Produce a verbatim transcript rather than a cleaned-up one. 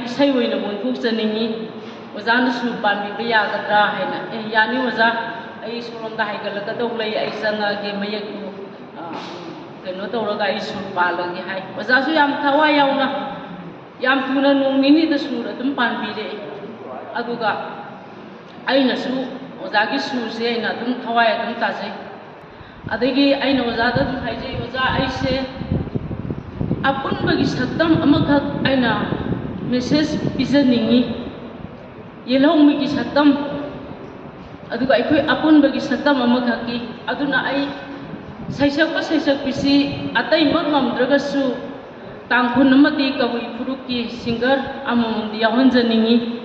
ꯏꯁꯩ ꯑꯣꯏꯅ ꯑꯣꯟꯊꯣꯛꯆꯅꯤꯡꯉꯤ꯫ ꯑꯣꯖꯥꯅ ꯁꯨꯔ ꯄꯥꯟꯕꯤꯕ ꯌꯥꯒꯗ꯭ꯔꯥ ꯍꯥꯏꯅ꯫ "ꯑꯦ, ꯌꯥꯅꯤ ꯑꯣꯖꯥ, ꯑꯩ ꯁꯣꯝꯗ ꯍꯥꯏꯒꯠꯂꯛꯀꯗꯧ ꯂꯩ, ꯑꯩ ꯆꯪꯉꯛꯑꯒꯦ, ꯃꯌꯦꯛꯇꯨ, ꯑ, ꯀꯩꯅꯣ ꯇꯧꯔꯒ ꯑꯩ ꯁꯨꯔ ꯄꯥꯜꯂꯒꯦ" ꯍꯥꯏ꯫ ꯑꯣꯖꯥꯁꯨ ꯌꯥꯝ ꯊꯋꯥꯏ ꯌꯥꯎꯅ, "ꯌꯥꯝ ꯊꯨꯅ, ꯅꯣꯡ ꯅꯤꯅꯤꯗ ꯁꯨꯔ ꯑꯗꯨꯝ ꯄꯥꯟꯕꯤꯔꯛꯏ"꯫ ꯑꯗꯨꯒ ꯑꯩꯅꯁꯨ ꯑꯣꯖꯥꯒꯤ ꯁꯨꯔꯁꯦ ꯑꯩꯅ ꯑꯗꯨꯝ ꯊꯋꯥꯏ ꯑꯗꯨꯝ ꯇꯥꯖꯩ꯫ ꯑꯗꯒꯤ ꯑꯩꯅ ꯑꯣꯖꯥꯗ ꯑꯗꯨꯝ ꯍꯥꯏꯖꯩ, "ꯑꯣꯖꯥ, ꯑꯩꯁꯦ ꯑꯄꯨꯟꯕꯒꯤ ꯁꯛꯇꯝ ꯑꯃꯈꯛ ꯑꯩꯅ ꯃꯦꯁꯦꯖ ꯄꯤꯖꯅꯤꯡꯉꯤ꯫ ꯌꯦꯜꯍꯧꯃꯤꯒꯤ ꯁꯛꯇꯝ, ꯑꯗꯨꯒ ꯑꯩꯈꯣꯏ ꯑꯄꯨꯟꯕꯒꯤ ꯁꯛꯇꯝ ꯑꯃꯈꯛꯀꯤ꯫ ꯑꯗꯨꯅ ꯑꯩ ꯁꯩꯁꯛꯄ ꯁꯩꯁꯛꯄꯤꯁꯤ ꯑꯇꯩꯃꯛ ꯉꯝꯗ꯭ꯔꯒꯁꯨ ꯇꯥꯡꯈꯨꯜ ꯑꯃꯗꯤ ꯀꯕꯨꯏ ꯐꯨꯔꯨꯞꯀꯤ ꯁꯤꯡꯒꯔ ꯑꯃꯃꯝꯗꯤ ꯌꯥꯎꯍꯟꯖꯅꯤꯡꯉꯤ"꯫